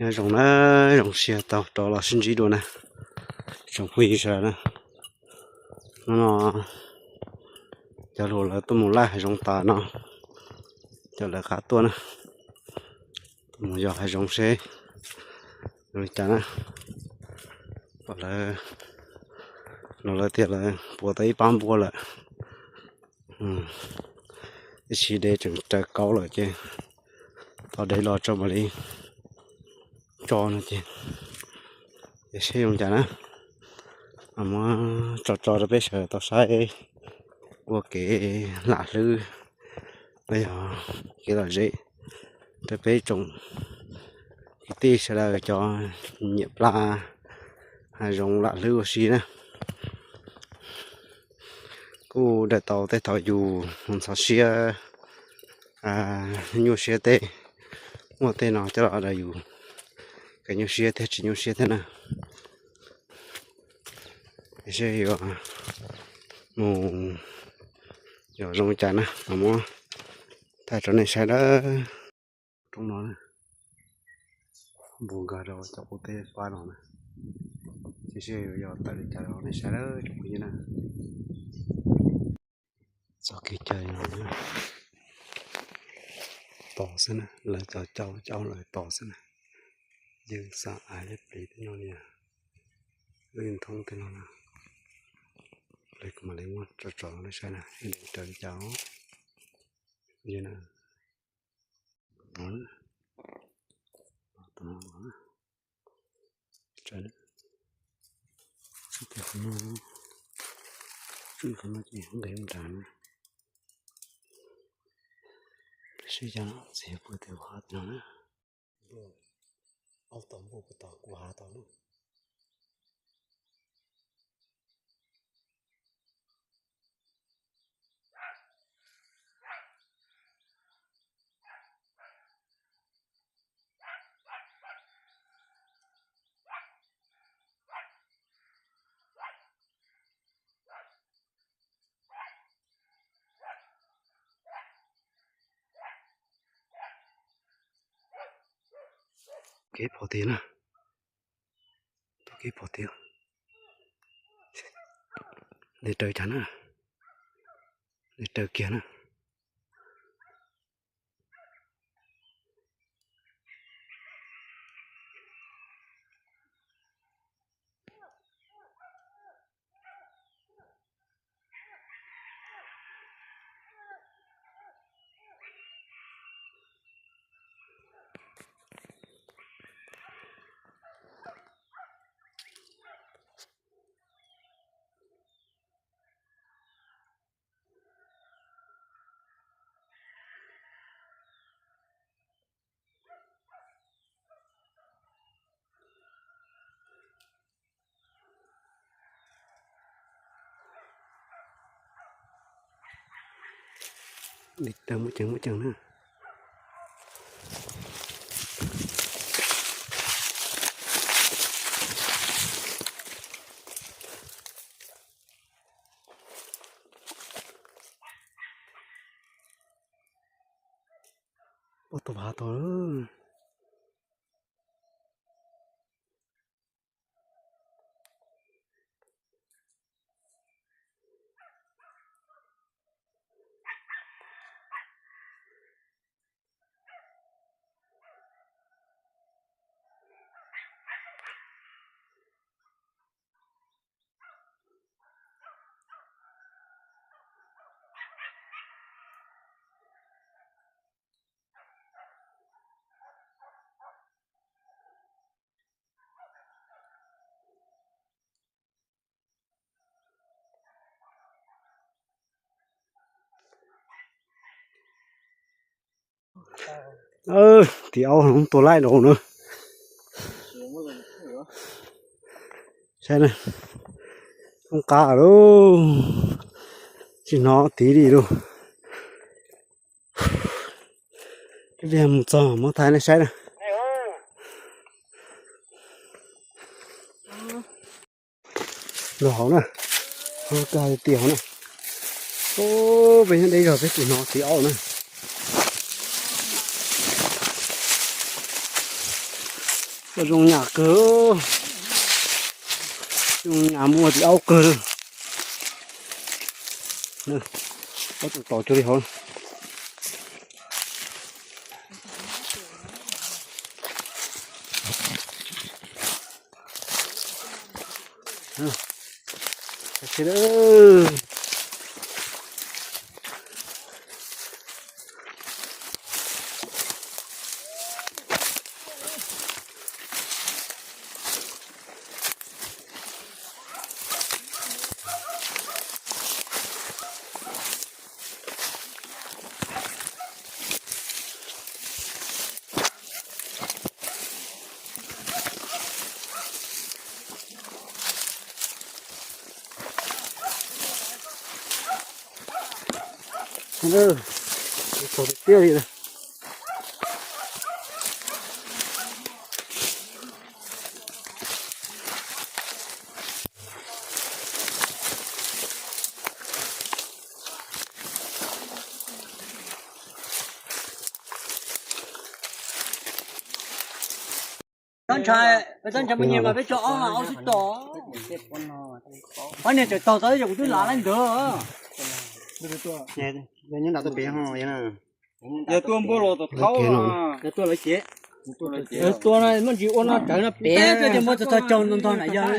Nyob zoo na, zoo siab tau rov los sib ntsib dua na, tsoom phooj ywg sawv daws na. Hnub no cov hluas lawv tuaj mus laij hav zoov tas no, cov lawv qab tuaj na, tuaj mus yos hav zoov seb zoo li cas na. Pom lawv, los lawv tias lawv puas tau ib pab npua lawm, ib sim de tseem raws kaub lawm ces tos de los tso mam li tso no ces, es seb zoo cas na. Muab tso tso rau peb sawv daws tau saib ua kev lam hlwb los yog kev lom zem rau peb tsoom kwv tij sawv daws cov nyiam pla hav zoov lam hlwb ua si na. Kuj daws tau tej thaum yus mus ntxhov siab, nyuaj siab tej, muaj tej no coj los daws yus kom nyuaj siab thiab tsis nyuaj siab thiab na. Seb yuav mus yos zoo cas na, los muab thaij rau nej saib dawb. Roob no na, npuas nkag rau cov qub teb pab no na, ces seb yuav yos tawm li cas rau nej saib dawb tsoom phooj ywg na. Txoj kev cai no na, tos xwb na, lawv cov caub caub lawv tos xwb na. Yeej xam hais li plis tej no li, lwj nthoob tej no na, lawv kuj mam li muab tso tso rau nej saib na, raws li cas na. Tus no, tus no, tswj qhov no, tswj qhov no ces nqis nrad na. Sib cov no txiv pw tes ua hav no na. Aub tom npua puag tom kuv hav tom na. Kev pom tiag na, tus kev pom tiag. Nws raws cas na, nws raws kiag na. Li tawg muaj ceeg muaj ceeg na. Ua tus hav tod. Tiv aub hloov tua laij rau na. Saib na, zoo qab lauj, tsis hnov tiv li lauj. Ib pliag mus txog muab thaij nej saib na. Los hauv na, hauv kag tiag hauv na. Ub, peb nyob deb zog peb tsis hnov tiv aub na. Zoo nyam kawg, zoo nyam muaj tim aub kawg. Ob tug tos cuag li hauv. Txaus tiag li. Txhob ntshai, txhob ntshai, mus nyiam mas peb tso ob, ob xwb tso. Ob niag tawm taug tau ib zaug kuv twb lav lawm ntawd. Yog tuaj npua los tom thaub, yog tuaj lawv cev, tuaj no muaj ntsis ua no rawv no pem, muab txog txog caug ntog ntog na yog.